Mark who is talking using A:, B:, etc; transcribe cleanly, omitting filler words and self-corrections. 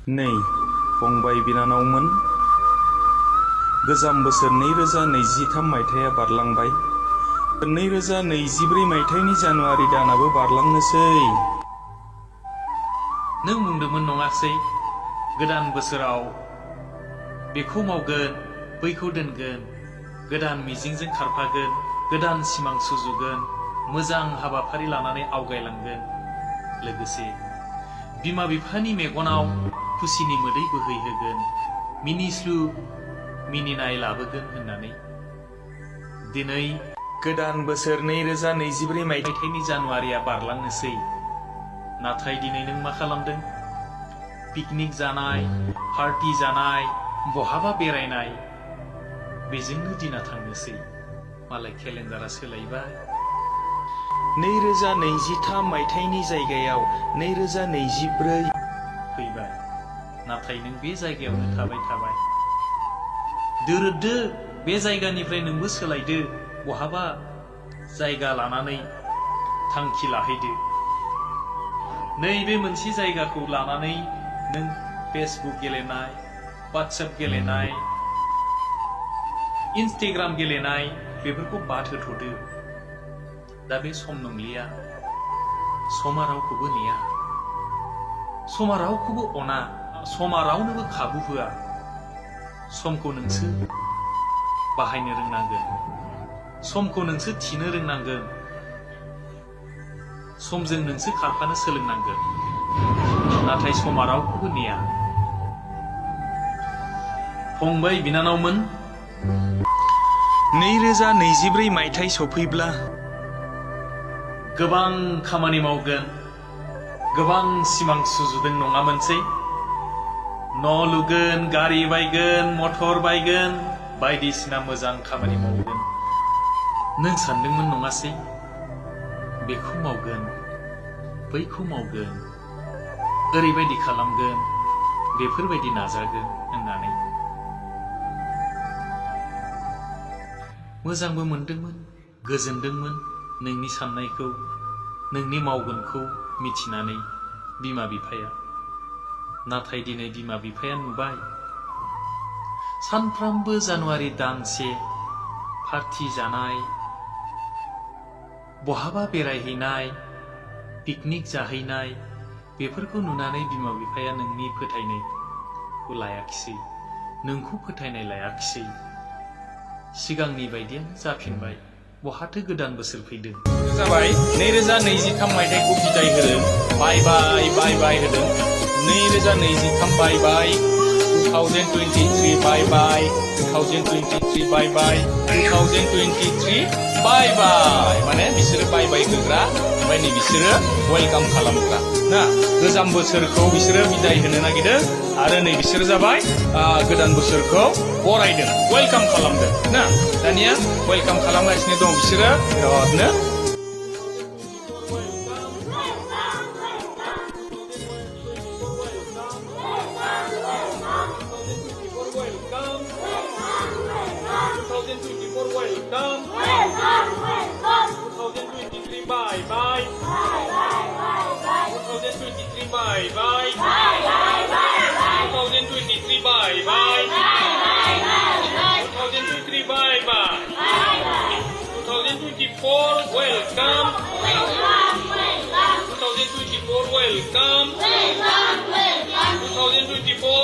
A: नै फंबाय बिनानावमोन, गोजाम बोसोर 2023 मायथाइया बारलांबाय। 2024 मायथाइनि जानुवारि दानाबो बारलांनोसै।
B: नों बुंदोंमोन नङासै, गोदान बोसोराव बेखौ मावगोन, बैखौ दोनगोन, गोदान मिजिंजों खारफागोन, गोदान सिमां सुजुगोन, मोजां हाबाफारि लानानै आवगायलांगोन, लोगोसे बिमा बिफानि मेगनाव खुसिनि मोदै बोहैहोगोन, मिनिस्लु मिनिनाय लाबोगोन होननानै। दिनै
A: गोदान बोसोर 2024
B: मायथाइनि जानुवारिया बारलांनोसै। नाथाय दिनै नों मा खालामदों? पिकनिक जानाय, पार्टी जानाय, बहाबा बेरायनाय, बेजोंनो दिना थांनोसै। मालाय केलेन्डारा सोलायबाय।
A: 2023 मायथाइनि जायगायाव 2024
B: फैबाय। नाथाय नों बे जायगायावनो थाबाय। दोरोददो, बे जायगानिफ्राय नोंबो सोलायदो, बहाबा जायगा लानानै थांखि लाहैदो। नैबे मोनसे जायगाखौ लानानै नों फेसबुक गेलेनाय, वाट्सएप गेलेनाय, इन्स्टाग्राम गेलेनाय, बेफोरखौ बाद होथ'दो। दा बे सम नंलिया। समा रावखौबो नेया, समा रावखौबो अना, समा रावनोबो खाबु होआ। समखौ नोंसो बाहायनो रोंनांगोन, समखौ नोंसो थिनो रोंनांगोन, समजों नोंसो खारफानो सोलोंनांगोन। नाथाय समा रावखौबो नेया। फंबाय बिनानावमोन,
A: 2024 मायथाइ सफैब्ला
B: गोबां खामानि मावगोन, गोबां सिमां सुजुदों नङामोनसै? न' लुगोन, गारि बायगोन, मटर बायगोन, बायदिसिना मोजां खामानि मावगोन। नों सानदोंमोन नङासै? बेखौ मावगोन, बैखौ मावगोन, ओरैबायदि खालामगोन, बेफोरबायदि नाजागोन होननानै। मोजांबो मोनदोंमोन, गोजोनदोंमोन नोंनि साननायखौ, नोंनि मावगोनखौ मिथिनानै बिमा बिफाया। नाथाय दिनै बिमा बिफाया नुबाय, सानफ्रामबो जानुवारि दानसे पार्टी जानाय, बहाबा बेरायहैनाय, पिकनिक जाहैनाय, बेफोरखौ नुनानै बिमा बिफाया नोंनि फोथायनायखौ लायाखिसै, नोंखौ फोथायनाय लायाखिसै। सिगांनि बायदियानो जाफिनबाय। बहाथो गोदान बोसोर फैदों? जाबाय 2023 मायथाइखौ बिदाय होदों, बाय बाय होदों। 2023 बाय बाय, 2023 बाय बाय, 2023 बाय बाय, 2023 बाय बाय। माने बिसोरो बाय बाय होग्रा, ओमफ्राय नै बिसोरो वेलकाम खालामग्रा ना। गोजाम बोसोरखौ बिसोरो बिदाय होनो नागिरदों, आरो नै बिसोरो जाबाय गोदान बोसोरखौ बरायदों, वेलकाम खालामदों ना। दानिया वेलकाम खालामगासिनो दं बिसोरो बिरादनो। Bye bye. 2023 bye bye. 2023 bye bye. 2023 bye bye. 2024 welcome. 2024 welcome. 2024